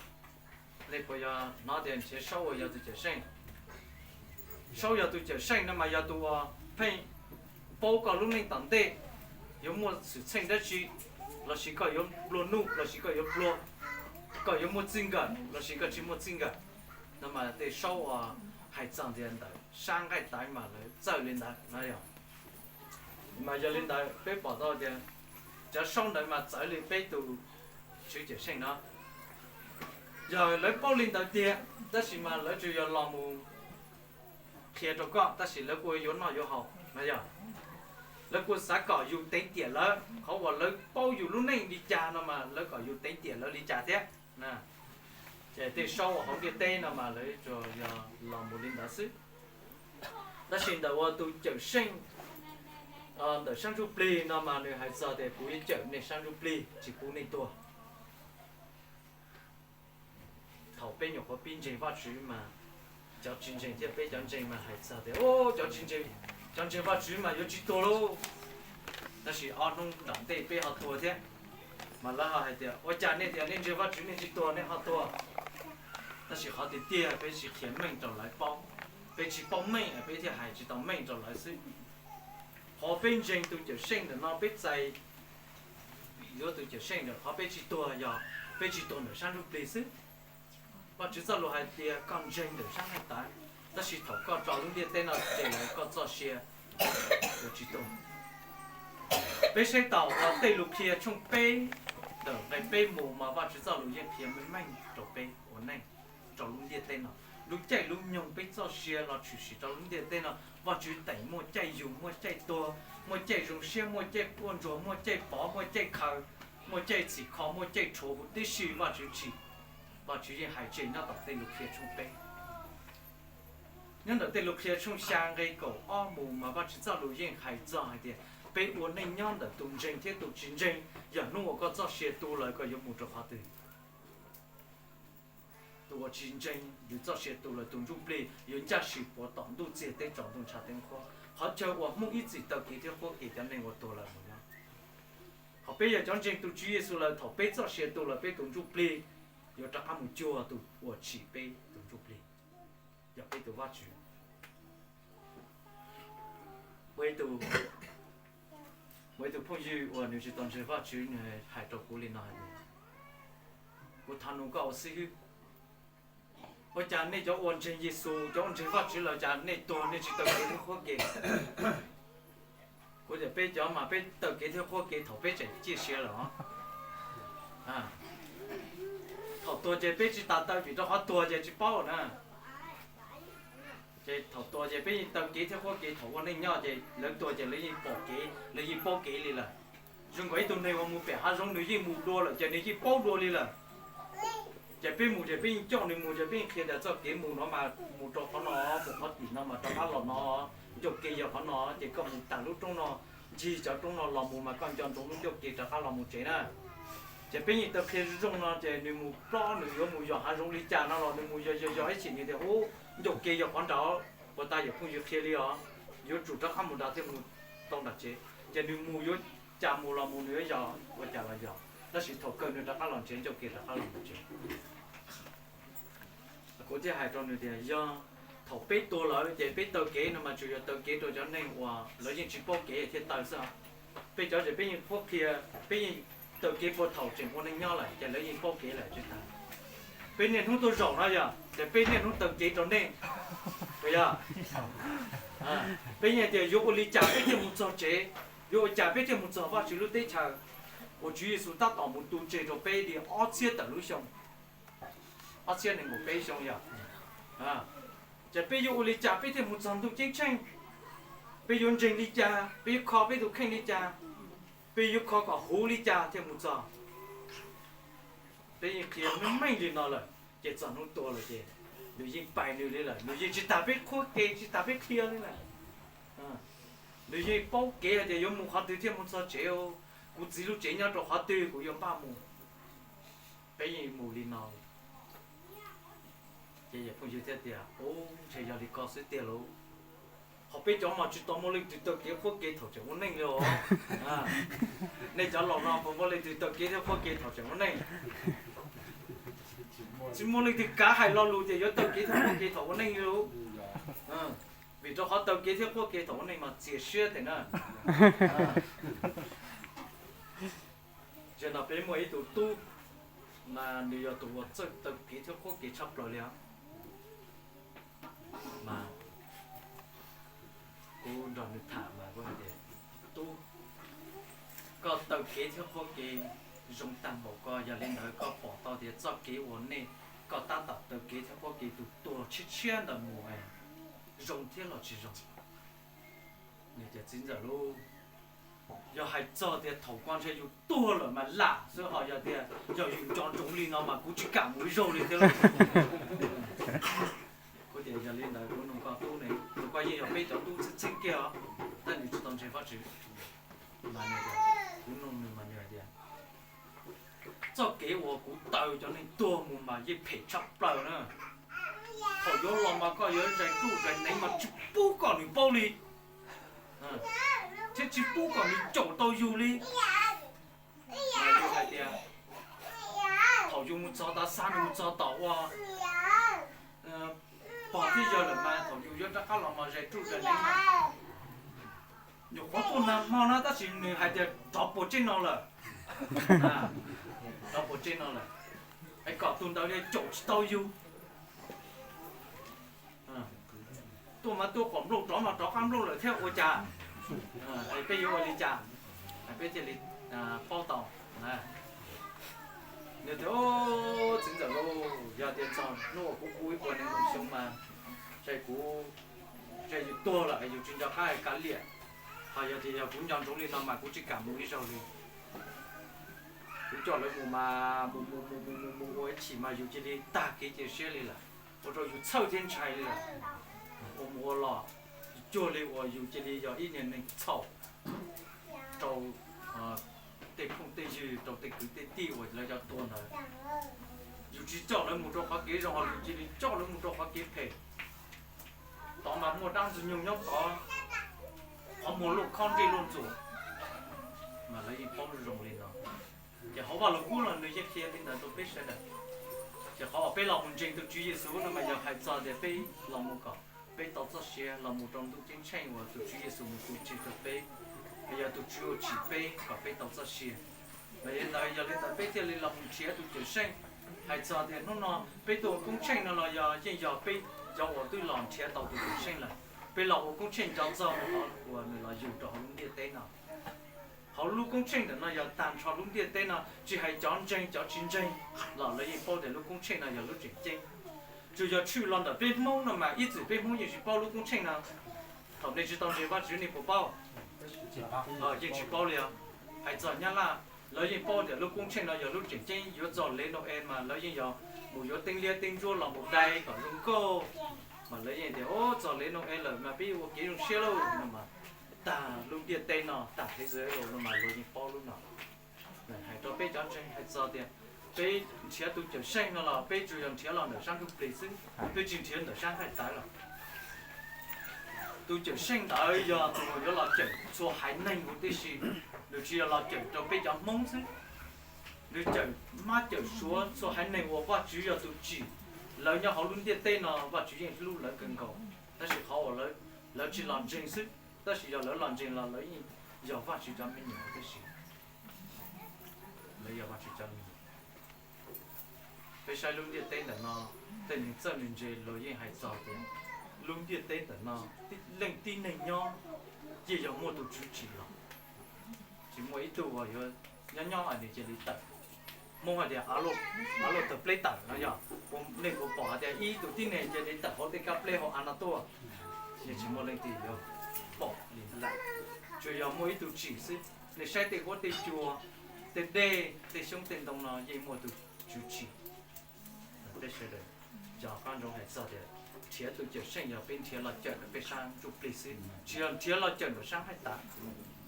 Nej puas yog hnov tias nrhiav Saub uas yog tus Cawmseej? Saub yog tus Cawmseej no mas yog tus uas pheej paub koj lub neej tom ntej yuav muaj xwm txheej dab tsi, los sis koj yuav nplua nuj los sis koj yuav pluag, koj yuav muaj txij nkawm los sis koj tsis muaj txij nkawm. No mas tej saub uas hais txog tias ntawm sab nqaij taiv mas lawv txawj li ntawd no yog. Mas yog li ntawd peb pom tau tias cov saub ntawd mas txawv li peb tus Tswv Cawm Seej no. Yog lawv paub li ntawd tiag, tab sis mas lawv tsuas yog los mus qhia rau koj, tab sis lawv kuj yuav noj yuav haus no yog. Lawv kuj xav kom yus teev tiam lawv, qhov uas lawv paub yus lub neej li cas no mas lawv kom yus teev tiam lawv li cas thiab. Ces tej saub uas hauv ntiaj teb no mas lawv tsuas yog los mus li ntawd xwb. Tab sis ntawm uas tus Cawm Seej ntawm sab ntsuj plig no mas nws hais txog tias kuv yuav cawm nej sab ntsuj plig tsis pub nej tuag. Thaum peb nyuam qhuav pib ntseeg Vajtswv mas cov tsis ntseeg thiab peb cov ntseeg mas hais txog tias cov tsis ntseeg, cov ntseeg Vajtswv mas yuav tsis tuag lauj. Tab sis ob hnub nram ntej peb ho tuag thiab. Mas lawv ho hais tias ua cas nej tias nej ntseeg Vajtswv nej tsis tuag nej ho tuag? Tab sis qhov tiag tiag peb tsis qhia meej rau lawv paub, peb tsis paub meej peb thiaj hais tsis tau meej rau lawv xwb. Qhov peb ntseeg tus Cawm Seej ntawm no peb txais yuav tus Cawm Seej ntawm qhov peb tsis tuag yog peb tsis tuag ntawm sab ntsuj plig xwb. Vajtswv txoj lus hais tias koj ntseeg ntawm sab nqaij taiv, tab sis thaum koj tso lub ntiaj teb no ces lawv koj txoj sia yuav tsis tuag. Peb saib tau uas tej lus qhia tshooj peb ntawm nqe peb mus mas Vajtswv txoj lus yeej qhia meej meej rau peb ua neej rau lub ntiaj teb no. Lub caij lub nyoog peb txoj sia los tshwm sim rau lub ntiaj teb no Vajtswv teem muaj caij yug, muaj caij tuag, muaj caij zoo siab, muaj caij quaj ntsuag, muaj caij pov, muaj caij khaws, muaj caij txhim kho, muaj caij rhuav huv tib si Vajtswv tsim. Vajtswv yeej hais tseg nyob tom tej lus qhia tshooj peb. Nyob ntawm tej lus qhia tshooj xya nqe kaum ob mus mas Vajtswv txoj lus yeej hais txog hais tias peb ua neej nyob ntawm tus ntseeg thiab tus tsis ntseeg, yog hnub uas koj txoj sia tu lawm koj yuav mus rau qhov twg. Tus uas tsis ntseeg nws txoj sia tu lawm tus ntsuj plig yuav ncaj sim puav tom ntuj txiag teb tsaus ntuj ntsha teb nqhuab, qhov chaw uas Hmoob ib txwm taw kev thiab qhuab kev cov neeg uas tuag lawm mus nyob. Ho peb yog cov ntseeg tus Tswv Yexus lawm thaum peb txoj sia tu lawm peb tus ntsuj plig yuav rov qab mus cuag tus uas tsim peb tus ntsuj plig, yog peb tus Vajtswv. Muaj ib tug phooj ywg uas nws tsis tau ntseeg Vajtswv nws hais rau kuv li no hais tias, kuv thov nug koj ua xib hwb, ua cas nej cov uas ntseeg Yexus, cov uas ntseeg Vajtswv lawm cas nej tuag nej tsis taw kev thiab qhuab kev? Kuv tias peb cov mas peb taw kev thiab qhuab kev thaum peb tseem ciaj sia lawm os. Thaum tuag ces peb tsis tas taw vim rau qhov tuag ces tsis paub na. Ces thaum tuag ces peb yeej taw kev thiab qhuab kev, thaum ua neej nyob ces lawv tuag ces lawv yeej pom kev, lawv yeej paub kev li lawm. Zoo nkaus ib tug neeg uas mus pem hav zoov nws yeej mus dua lawm ces nws yeej paub dua li lawm. Ces peb mus ces peb yeej coj nws mus ces peb yeej qhia tias txoj kev mus no mas mus rau qhov no, mus qhov tim no mas rov qab los no, ncauj ke yog qhov no ces koj mus tag lub roob no, ncig cov roob no los mus mas koj nco ntsoov lub ncauj ke rov qab los mus tsev na. Ces peb yeej taw qhia zoo no ces nws mus plob nws yuav mus yos hav zoov li cas no los nws mus yos yos yos ib chim nws tias ub, ncauj ke yog qhov nrad, puas tas yog phooj ywg qhia li os, yuav tsum rov qab mus nrad thiaj mus tau nram tsev. Ces nws mus yuav cas mus los mus nws yuav yos ua cas los yos, tab sis thaum kawg nws rov qab los tsev ncauj ke rov qab los mus tsev. Kuv thiaj hais rau nws tias yog thaum peb tuag lawm ces peb taw kev no mas tsuas yog taw kev rau cov neeg uas lawv yeej tsis paub kev thiaj taw xwb. Peb cov ces peb yeej qhuab qhia, peb yeej taw kev puag thaum tseem ua neej nyob lawm ces lawv yeej paub kev lawm tsis tas. Peb niaj hnub tuaj zaum no yog ces peb niaj hnub taw kev rau nej, puas yog? Peb yeej tias yuav ua li cas peb thiaj mus txog tsev, yuav ua cas peb thiaj mus txog Vajtswv lub teb chaws uas Tswv Yexus tab tom mus tu tseg rau peb li ob txhiab tawm lub xyoo, ob txhiab nees nkaum peb xyoo yog. Ces peb yuav ua li cas peb thiaj mus txog ntuj ceeb tsheej? Peb yuav ntseeg li cas? Peb yuav kho peb tus kheej li cas? Peb yuav kho kom huv li cas thiaj mus txog? Peb yeej qhia meej meej li no lawm, ces txog hnub tuag lawm ces nws yeej pais nws li lawm, nws yeej tsis tas peb qhuab kev tsis tas peb qhia li lawm. Nws yeej paub kev hais tias yuav mus qhov twg thiaj mus txog tsev, kuv txiv lub tsev nyob rau qhov twg kuv yuav npaj mus. Peb yeej mus li no. Ces phooj ywg thiaj tias, ub, ntshe yog li ko xwb tiag lauj. Qhov peb cov mas tsis tau muaj leej twg taw kev qhuab kev thaum tseem ua neej li os. Nej cov laus no puas muaj leej twg taw kev thiab qhuab kev thaum tseem ua neej? Tsis muaj leej twg kav hais lo lus tias yuav taw kev thiab qhuab kev thaum ua neej li lauj. Vim rau qhov taw kev thiab qhuab kev thaum ua neej mas txias siab tiag na. No peb muaj ib tug tub, mas nws yog tus uas txawj taw kev thiab qhuab kev tshaj plaws li os. Mas kuv nrog nws tham mas kuv hais tias, tub, koj taw kev thiab qhuab kev zoo tag npaum ko, yog li ntawd koj pom tau tias txoj kev uas nej, koj tab tom taw kev thiab qhuab kev tus tuag tshiab tshiab ntawd mus zoo thiab los tsis zoo? Nws tias, txiv ntxawm lauj, yog hais txog tias thaum ko ntshe yus tuag lawm mas lam xwb, ho yog tias yog yus nco ntsoov li no mas kuv tsis kam mus ib zaug li thiab lauj. Kuv tias, yog li ntawd kuv nug koj tub ne, tus koj yeej yog peb cov tub txheeb txheeb kiag os, tab nws tsis tau ntseeg Vajtswv. Mas nws tias, kuv nug nws mas nws hais tias, txoj kev uas kuv taw cov neeg tuag mus mas yeej phem tshaj plaws na. Thaum yuav los mas koj yuav zais ruj zais neev mas tsis pub kom nws paub li, thiab tsis pub kom nws caum tau yus li. Mas yus hais tias, thaum yus mus txog tom, xa nws mus txog tom uas pog thiab yawg lawm mas thaum yus yuav rov qab los mas zais ruj zais neev mas nyuam qhuav tuaj nag hmo na, tab sis nws hais tias rov puas tseg no lawm, rov puas tseg no lawm, es kom tus ntawd caum tsis tau yus. Tuaj mas tuaj kom nplooj, rov mas rov qab nplooj lawm thiab ua cas? Peb yuav ua li cas peb thiaj li paub tau? Nws tias, txiv ntxawm lauj, yog tias txog hnub uas kuv kuj ib puas nees nkaum xyoo mas, ntshe kuv, ntshe yus tuag lawm es yus tsis nco qab kav liam. Ho yog tias yog kuv nco ntsoov li no mas kuv tsis kam mus ib zaug li. Kuv coj lawv mus mas mus mus mus mus mus mus ua ib chim mas yus cia li tag kev cia siab li lawm, ua rau yus txhawj thiab ntshai li lawm. Ua mus ua los cuag li uas yus cia li yog ib niag neeg txhaum rau tej phooj tej ywg, rau tej kwv tej tij uas lawv cov tua ntawd. Yus tsis coj lawv mus rau qhov kev zoo, ho yus cia li coj lawv mus rau qhov kev phem. Tod mas muaj dab ntxwg nyoog nyob tod, qhov muag luaj khob ntsej luaj ntxuam, mas lawv yeej paub zoo li no. Ces qhov Vaj Lug Kub los nws yeej qhia li ntawd rau peb sawv daws. Ces qhov uas peb los mus ntseeg tus Tswv Yexus no mas yog hais txog tias peb los mus kom peb tau txoj sia los mus rau ntuj ceeb tsheej uas tus Tswv Yexus mus tu tseg rau peb, yog tus Tswv uas tsim peb kom peb tau txoj sia. Mas yog li ntawd, yog li ntawd peb thiaj li los mus nrhiav tus Cawm Seej. Hais txog tias hnub no peb tuaj ua koob tsheej no los yog yeej yog peb cov uas twb los nrhiav tau tus Cawm Seej lawm. Peb los ua koob tsheej nco txog qhov uas nws los yug rau hauv lub ntiaj teb no. Hauv lub koob tsheej ntawm no yog tag nrho lub ntiaj teb no, tsis hais cov ntseeg cov tsis ntseeg los lawv yeej paub tias lub koob tsheej no yog lub tseem ceeb. Tsuas yog tshwj los ntawm peb Hmoob no mas ib txwm peb Hmoob yeej tsis paub lub koob tsheej no. Thaum nej tsis tau ntseeg Vajtswv nej puas paub? Yeej tsis paub li os. Hais txog Nyab Laj, lawv yeej paub tias lub koob tsheej no yog lub tseem ceeb. Yuav txog Lev Nau-es mas lawv yeej yog mus yuav teeb liab teeb ntsuab los mus dai kom zoo nkauj. Mas lawv yeej tias, o, txog Lev Nau-es lawm mas peb yuav ua kev zoo siab lauj no mas. Tag lub ntiaj teb no, tag thế giới no mas luag yeej paub lub no. Hais rau peb cov ntseeg hais txog tias peb nrhiav tus Cawm Seej no los peb tsuas yog nrhiav los ntawm sab ntsuj plig xwb, peb tsis nrhiav ntawm sab nqaij tawv los. Tus Cawm Seej ntawd yog tus uas yuav los cawm txhua haiv neeg huv tib si. Nws tsis yog los cawm rau peb cov Hmoob xwb, nws cawm Mab cawm Suav txhua haiv neeg uas Vajtswv yog tus tsim. Lawv nyob hauv lub ntiaj teb no Vajtswv yeej hlub lawv kawg nkaus, tab sis qhov uas lawv tsis los ntseeg xwb. Tab sis yog lawv los ntseeg los lawv yeej yog Vajtswv cov me nyuam huv tib si. Lawv yog Vajtswv cov me nyuam. Peb saib lub ntiaj teb ntawm no, tej neeg txawj neeg ntse luag yeej hais txog tias lub ntiaj teb ntawm no leej tib neeg nyob yeej yog muaj tus Tswv tsim los. Tsis muaj ib tug uas yuav nyob nyob es nws cia li tawm. Hmoob hais tias av luaj tawm pleb tawm no yog, nej puas pom hais tias ib tug tib neeg cia li tawm hauv tej kab pleb hauv av no tuaj? Yeej tsis muaj leej twg yuav pom li ntawd. Tsuas yog muaj ib tug tsim xwb. Nej saib tej huab tej cua, tej dej, tej xyoob tej ntoo no yeej muaj tus Tswv tsim. Peb sawv daws cov qab ntsoov hais txog tias nrhiav tus Cawm Seej yog peb nrhiav los cawm ntawm peb sab ntsuj plig xwb, tsis yog nrhiav los cawm ntawm sab nqaij tawv.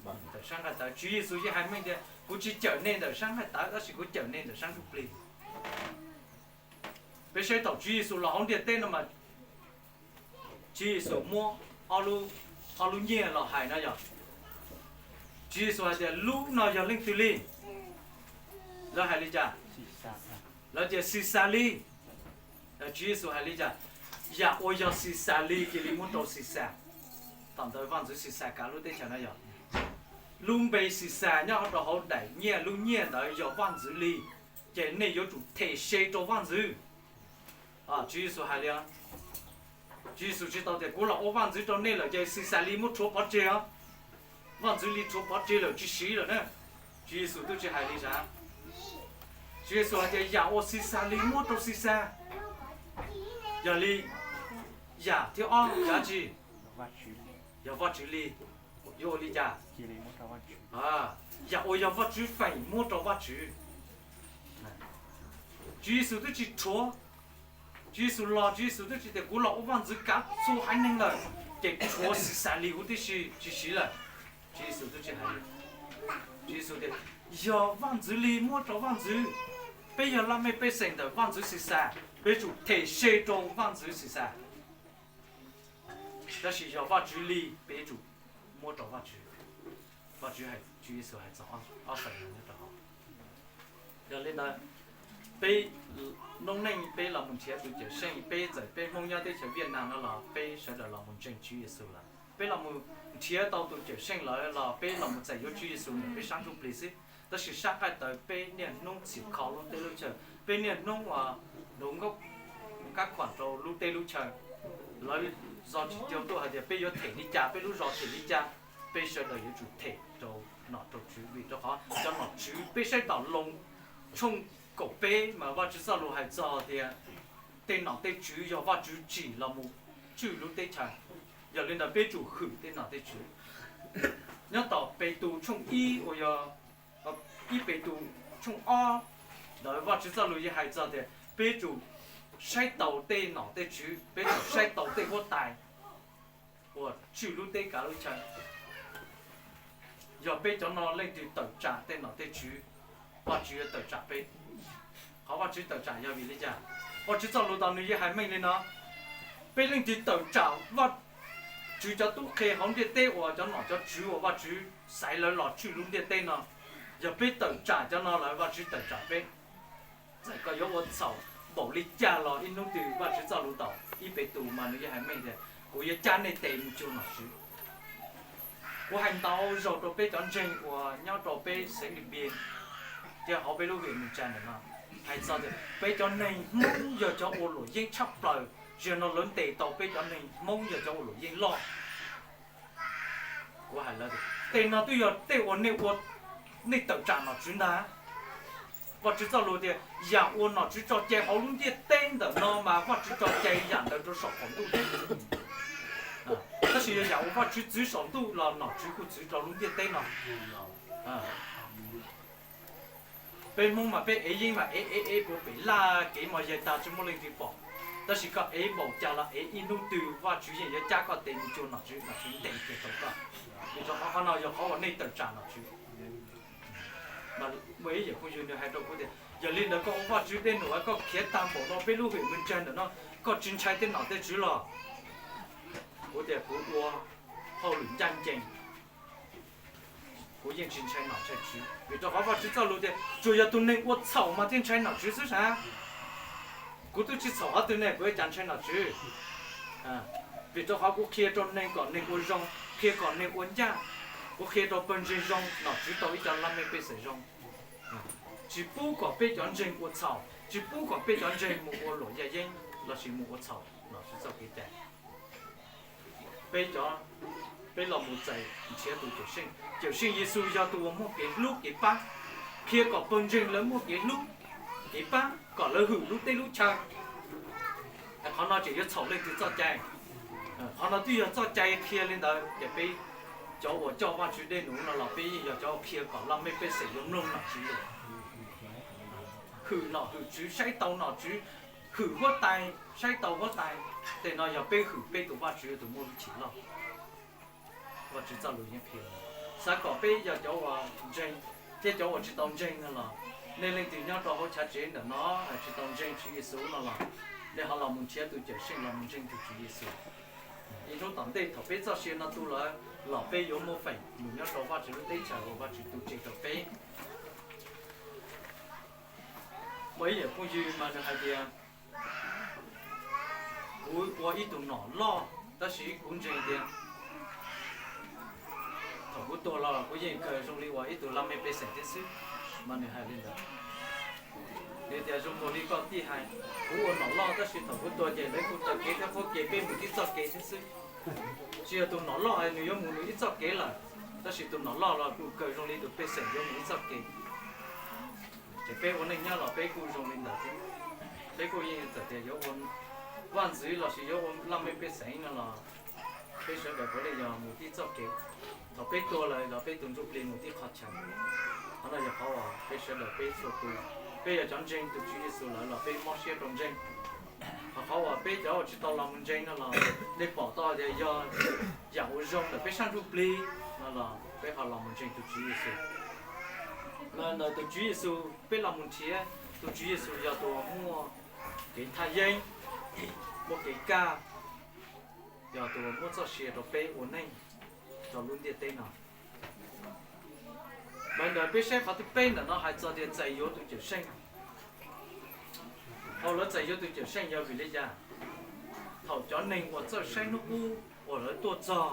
Ntawm sab nqaij tawv Tswv Yexus yeej hais meej tias, kuv tsis cawm nej ntawm sab nqaij tawv, tab sis kuv cawm nej ntawm sab ntsuj plig. Peb saib thaum Tswv Yexus los hauv ntiaj teb no mas Tswv Yexus muab ob lub nyiaj los hais no yog, Tswv Yexus hais tias, lub no yog leej twg li? Lawv hais li cas? Lawv tias, Xixas li. Tswv Yexus hais li cas? Yam uas yog Xixas li cia li muab rau Xixas. Thaum ntawd vaj ntxwv Xixas kav lub teb chaws no yog, Lub npe Xixas nyob rau hauv daim nyiaj, lub nyiaj ntawd yog vaj ntxwv li, ces nej yuav tsum them se rau vaj ntxwv. Tswv Yexus hais li, Tswv Yexus tsis tau tias kuv los ua vaj ntxwv rau nej lawm ces Xixas li muab rhuav pov tseg os. Vaj ntxwv li rhuav pov tseg lawm tsis siv lawm na. Tswv Yexus twb tsis hais li sav. Tswv Yexus hais tias yam uas Xixas li muab rau Xixas. Yog li, yam thib ob yog dab tsi? Yog Vajtswv li, yuav ua li cas? Yam uas yog Vajtswv feem muab rau Vajtswv. Tswv Yexus twb tsis rhuav, Tswv Yexus los Tswv Yexus twb tsis tias kuv los ua vaj ntxwv kav txhua haiv neeg lawm, ces rhuav Xixas li huv tib si tsis siv lawm. Tswv Yexus twb tsis hais li. Tswv Yexus tias yog vaj ntxwv li muab rau vaj ntxwv, peb yog laj mej pej xeem ntawm vaj ntxwv Xixas, peb yuav tsum them se rau vaj ntxwv Xixas. Tab sis yog Vajtswv li, peb yuav tsum muab rau Vajtswv. Vajtswv hais, Tswv Yexus hais txog ob feem no nyob rau hauv. Yog li ntawd, peb noob neej peb los mus nrhiav tus Cawm Seej, peb txawm peb Hmoob nyob teb chaws Viaj Nam no los peb sawv daws los mus ntseeg Tswv Yexus lawm. Peb los mus nrhiav tau tus Cawm Seej lawm los peb los mus txais yuav Tswv Yexus ntawm peb sab ntsuj plig xwb. Tab sis sab nqaij tawv peb niaj hnub txhim kho lub teb lub chaw, peb niaj hnub ua nrov nkauj kab khuam rau lub teb lub chaw. Lawv zog tsis tau tuaj hais tias peb yuav them li cas, peb lub zos them li cas, peb sawv daws yuav tsum them rau nom rau tswv, vim rau qhov cov nom tswv peb saib tom Loos tshooj kaum peb mas Vajtswv txoj lus hais txog tias tej nom tej tswv yog Vajtswv tsim los mus tswj lub teb chaws. Yog li ntawd peb tsum hwm tej nom tej tswv. Nyob tom Petus tshooj ib uas yog ib Petus tshooj ob ntawd Vajtswv txoj lus yeej hais txog tias peb tsum saib taus tej nom tej tswv, peb tsum saib taus tej huab tais uas tswj lub teb kav lub chaw. Yog peb cov no leej twg tawm tsam tej nom tej tswv, Vajtswv yuav tawm tsam peb. Qhov Vajtswv tawm tsam yog vim li cas? Vajtswv txoj lus tom nws yeej hais meej li no, peb leej twg tawm tsam Vajtswv cov tub qhe hauv ntiaj teb uas cov nom cov tswv uas Vajtswv xaiv lawv los tswj lub ntiaj teb no, yog peb tawm tsam cov no lawm Vajtswv tawm tsam peb. Txawm koj yuav ua txhaum npaum li cas los ib hnub twg Vajtswv txoj lus tom ib Petus mas nws yeej hais meej tias kuv yuav cab nej tes mus cuag nom tswv. Kuv hais ntau zaus rau peb cov ntseeg uas nyob rau peb xeev Npliaj thiab hauv peb lub vim Mws Tsa ntawm no, hais txog tias peb cov neeg Hmoob yog cov ua luam yeeb tshaj plaws, zaum no lawv ntes tau peb cov neeg Hmoob yog cov ua luam yeeb loj. Kuv hais lawv tias tej no twb yog tej uas nej ua, nej tawm tsam nom tswv ntag. Vajtswv txoj lus tias yam uas nom tswv tso cai hauv lub ntiaj teb ntawm no mas Vajtswv tso cai yam ntawd rau saum qaum ntuj thiab. Tab sis yog yam uas Vajtswv txwv saum ntuj los nom tswv kuj txwv rau lub ntiaj teb no. Peb Hmoob mas peb ev yeeb mas ev ev ev puag pem laj kev mos yaig tag tsis muaj leej twg pom. Tab sis koj ev npaum cas los ev ib hnub twg Vajtswv yeej yuav cab koj tes mus cuag nom tswv, nom tswv ntes kiag tau koj. Vim rau qhov qhov no yog qhov uas nej tawm tsam nom tswv. Mas muaj ib yam phooj ywg nws hais rau kuv tias yog li ntawd koj ua Vajtswv dej num koj khiav tag npaum no peb lub vim Mws Tsa ntawm no, koj tsis ntshai tej nom tej tswv los? Kuv tias kuv ua hauj lwm ncaj ncees, kuv yeej tsis ntshai nom ntshai tswv. Vim rau qhov Vajtswv txoj lus tias tsuas yog tus neeg ua txhaum mas thiaj ntshai nom tswv xwb sav. Kuv twb tsis txhaum qhov twg ne kuv yuav cas ntshai nom tswv? Vim rau qhov kuv qhia rau neeg kom neeg ua zoo, qhia kom neeg ua ncaj. Kuv qhia rau pawg ntseeg zoo, nom tswv tau ib co laj mej pej xeem zoo. Tsis pub kom peb cov ntseeg ua txhaum, tsis pub kom peb cov ntseeg mus ua luam yaj yeeb lossis mus ua txhaum nom tswv txoj kev cai. Peb cov, peb los mus txais nrhiav tus Cawm Seej. Cawm Seej Yexus yog tus uas muaj kev hlub kev pab, qhia kom pawg ntseeg lawv muaj kev hlub kev pab kom lawv hwm lub teb lub chaw. Qhov no tseem yuav txhaum leej twg txoj cai? Qhov no twb yog txoj cai qhia li ntawd ces peb cov uas coj Vajtswv dej num no los peb yeej yog cov qhia kom laj mej pej xeem yuav mloog nom tswv lus. Hwm nom hwm tswv, saib taus nom tswv, hwm huab tais, saib taus huab tais. Tej no yog peb hwm peb tus Vajtswv tus muaj lub chim loj. Vajtswv txoj lus yeej qhia, xav kom peb yog cov uas ntseeg thiab cov uas tsis tau ntseeg no los, nej leej twg nyob rau hauv chav tsev ntawm no tsis tau ntseeg Tswv Yexus no los, nej ho los mus nrhiav tus Cawm Seej los mus ntseeg tus Tswv Yexus. Ib hnub tom ntej thaum peb txoj sia no tu lawm los peb yuav muaj feem mus nyob rau Vajtswv lub teb chaws uas Vajtswv tu tseg rau peb. Muaj ib yam phooj ywg mas nws hais tias, kuv ua ib tug nom loj tab sis kuv ntseeg tias Thaum kuv tuag los kuv yeej kawg zoo li uas ib tug laj mej pej xeem thiab xwb. Mas nws hais li ntawd. Nws tias zoo nkaus li koj tij hais, kuv ua nom loj tab sis thaum kuv tuag ces lawv kuj taw kev thiab qhuab kev peb mus tib txoj kev thiab xwb. Tsis yog tus nom loj nws yuav mus nws ib txoj kev lawm, tab sis tus nom loj los kuj kawg zoo li tus pej xeem yuav mus ib txoj kev. Ces peb ua neej nyob los peb kuj zoo li ntawd thiab. Peb kuj yeej txawm tias yuav ua vaj ntxwv lossis yuav ua laj mej pej xeem no los peb sawv daws puav leej yog mus tib txoj kev. Thaum peb tuag lawm los peb tus ntsuj plig mus tib qhov chaw. Qhov no yog qhov uas peb sawv daws peb txhua tus, peb yog cov ntseeg tus Tswv Yexus lawm los peb mob siab rau ntseeg. Ho qhov uas peb cov uas tsis tau los mus ntseeg no los nej pom tau tias yog yam uas zoo ntawm peb sab ntsuj plig no los peb ho los mus ntseeg tus Tswv Yexus. Los ntawm tus Tswv Yexus peb los mus nrhiav, tus Tswv Yexus yog tus uas muaj kev thaj yeeb, muaj kev kaj, yog tus uas muab txoj sia rau peb ua neej rau lub ntiaj teb no. Mas ntawm peb saib qhov thib peb ntawm no hais txog tias txais yuav tus Cawmseej. Thaum lawv txais yuav tus Cawmseej yog vim li cas? Thaum cov neeg uas txawj saib hnub qub uas lawv tuaj txog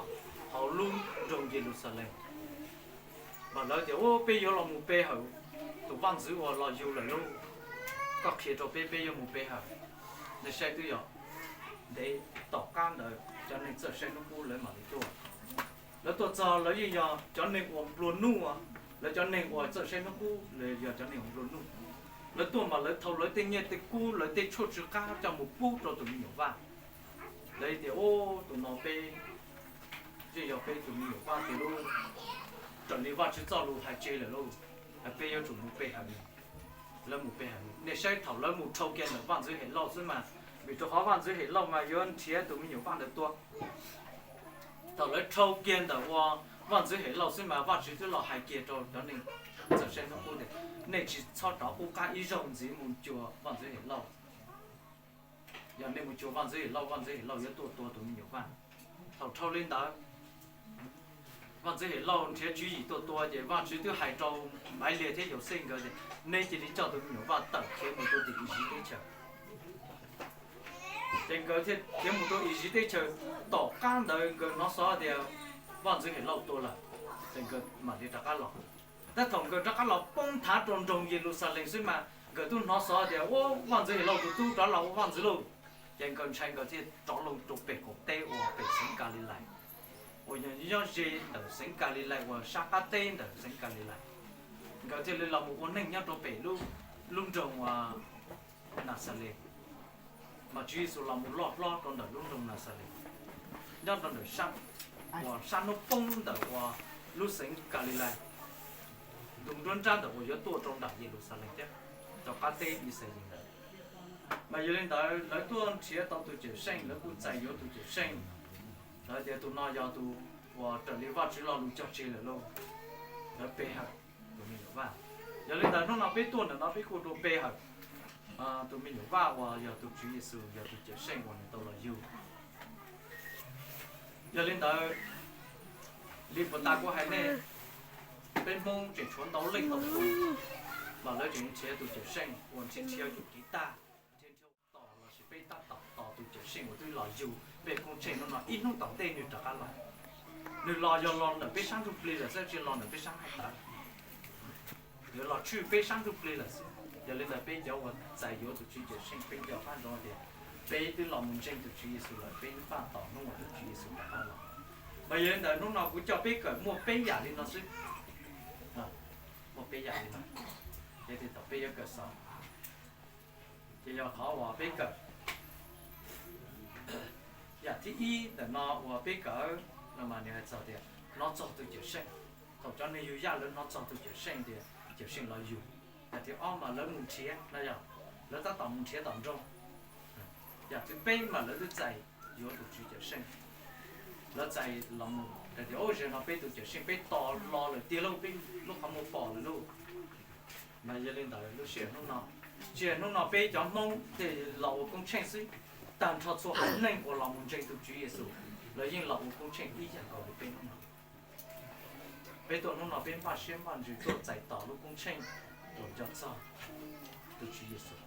hauv lub nroog Yeluxalees, mas lawv tias, Ub, peb yuav los mus pe hawm tus vaj ntxwv uas los yug lawm lauj. Koj qhia rau peb, peb yuav mus pe hawm. Nej saib twb yog ntev tom qab ntawd cov neeg txawj saib hnub qub lawv mam li tuaj. Lawv tuaj txog lawv yeej yog cov neeg uas nplua nuj, lawv cov neeg uas txawj saib hnub qub lawv yog cov neeg uas nplua nuj. Lawv tuaj mas lawv thau lawv tej nyiaj tej kub lawv tej tshuaj tsw qab coj mus pub rau tus me nyuam vaj. Lawv tias, Ub, tus no peb yeej yog peb tus me nyuam vaj tiag lauj, raws li Vajtswv txoj lus hais tseg lawm lauj, peb yuav tsum mus pe hawm nws. Lawv mus pe hawm nws. Nej saib thaum lawv mus dhau kiag ntawm vaj ntxwv Helauj xwb mas, vim rau qhov vaj ntxwv Helauj mas yuav nrhiav tus me nyuam vaj ntawd tua. Thaum lawv dhau kiag ntawm uas vaj ntxwv Helauj xwb mas Vajtswv twb los hais kiag rau cov neeg txawj saib hnub qub tias, Nej tsis txhob rov qub qab ib zaug ntxiv mus cuag vaj ntxwv Helauj. Yog nej mus cuag vaj ntxwv Helauj, vaj ntxwv Helauj yuav tuaj tua tus me nyuam vaj. Thaum dhau li ntawd, vaj ntxwv Helauj nrhiav tswv yim tuaj tua ces Vajtswv twb hais rau Maiv Liag thiab Yauxej nkawd tias, Nej cia li coj tus me nyuam vaj tawm khiav mus rau tim Iziv teb chaws. Ces nkawd thiaj khiav mus rau Iziv teb chaws. Tom qab ntawd nkawd hnov xov tias vaj ntxwv Helauj tuag lawm, ces nkawd mam li rov qab los. Tab thaum nkawd rov qab los poob nthav rau nroog Yeluxalees xwb mas nkawd twb hnov xov tias, Ub, vaj ntxwv Helauj tus tub rov los ua vaj ntxwv lauj. Ces nkawd ntshai nkawd thiaj rov loo rau pem qaum teb uas pem xeev Kalilais, uas yog nyob ze ntawm xeev Kalilais uas sab qab teb ntawm xeev Kalilais. Nkawd thiaj li los mus ua neej nyob rau pem lub nroog uas Naxales. Mas Tswv Yexus los mus loj hlob rau ntawm lub nroog Naxales, nyob rau ntawm sab, uas sab hnub poob ntawm uas lub xeev Kalilais, ntu nruab nrab ntawm uas yuav tuaj rau nram Yeluxalees thiab rau qab teb Ixayees ntawd. Mas yog li ntawd lawv tuaj nrhiav tau tus Cawmseej, lawv kuj txais yuav tus Cawmseej. Lawv tias tus no yog tus uas raws li Vajtswv lo lus cog tseg lawm lauj. Lawv pe hawm tus me nyuam vaj. Yog li ntawd hnub no peb tuaj ntawm no peb kuj tuaj pe hawm tus me nyuam vaj uas yog tus Tswv Yexus, yog tus Cawmseej uas nws tau los yug. Yog li ntawd, li puas tas kuv hais nej, peb Hmoob tseem tshuav ntau leej ntau tus, mas lawv tseem nrhiav tus Cawmseej uas nrhiav nrhiav yuam kev tag, nrhiav nrhiav tos lossis peb tab tom tos tus Cawmseej uas twb los yug peb koob tsheej hnub no ib hnub tom ntej nws rov qab los. Nws los yog los ntawm peb sab ntsuj plig lawm xwb, tsis los ntawm peb sab nqaij tawv. Nws los tshwj peb sab ntsuj plig lawm xwb. Yog li ntawd peb cov uas txais yuav tus Tswv Cawmseej peb nco qab ntsoov tias peb twb los mus ntseeg tus Tswv Yexus lawm, peb npaj tos hnub uas tus Tswv Yexus rov qab los. Mas yog li ntawd hnub no kuv coj peb kawm muaj peb yam li no xwb. Muaj peb yam li no, ces thaum peb yuav kawm xaus, ces yog qhov uas peb kawm, yam thib ib ntawm no uas peb kawm no mas nws hais txog tias hnov txog tus Cawmseej. Thaum cov neeg yug yaj lawv hnov txog tus Cawmseej tias Cawmseej los yug. Yam thib ob mas lawv mus nrhiav no, yog lawv tab tom mus nrhiav tom nroog. Yam thib peb mas lawv twb txais yuav tus Tswv Cawmseej. Lawv txais los mus hais tias, Ub, zaum no peb tus Cawmseej peb tos los lawm tiag lauj, peb lub qhov muag pom lawm lauj. Mas yog li ntawd lub sij hawm hnub no, sij hawm hnub no peb cov Hmoob thiaj los ua koob tsheej xwb. Tag nrho txhua haiv neeg uas los mus ntseeg tus Tswv Yexus, lawv yeej los ua koob tsheej ib yam nkaus li peb hnub no. Peb tuaj hnub no peb npaj siab npaj ntsws tuaj txais tos lub koob tsheej uas nco txog tus Tswv Yexus.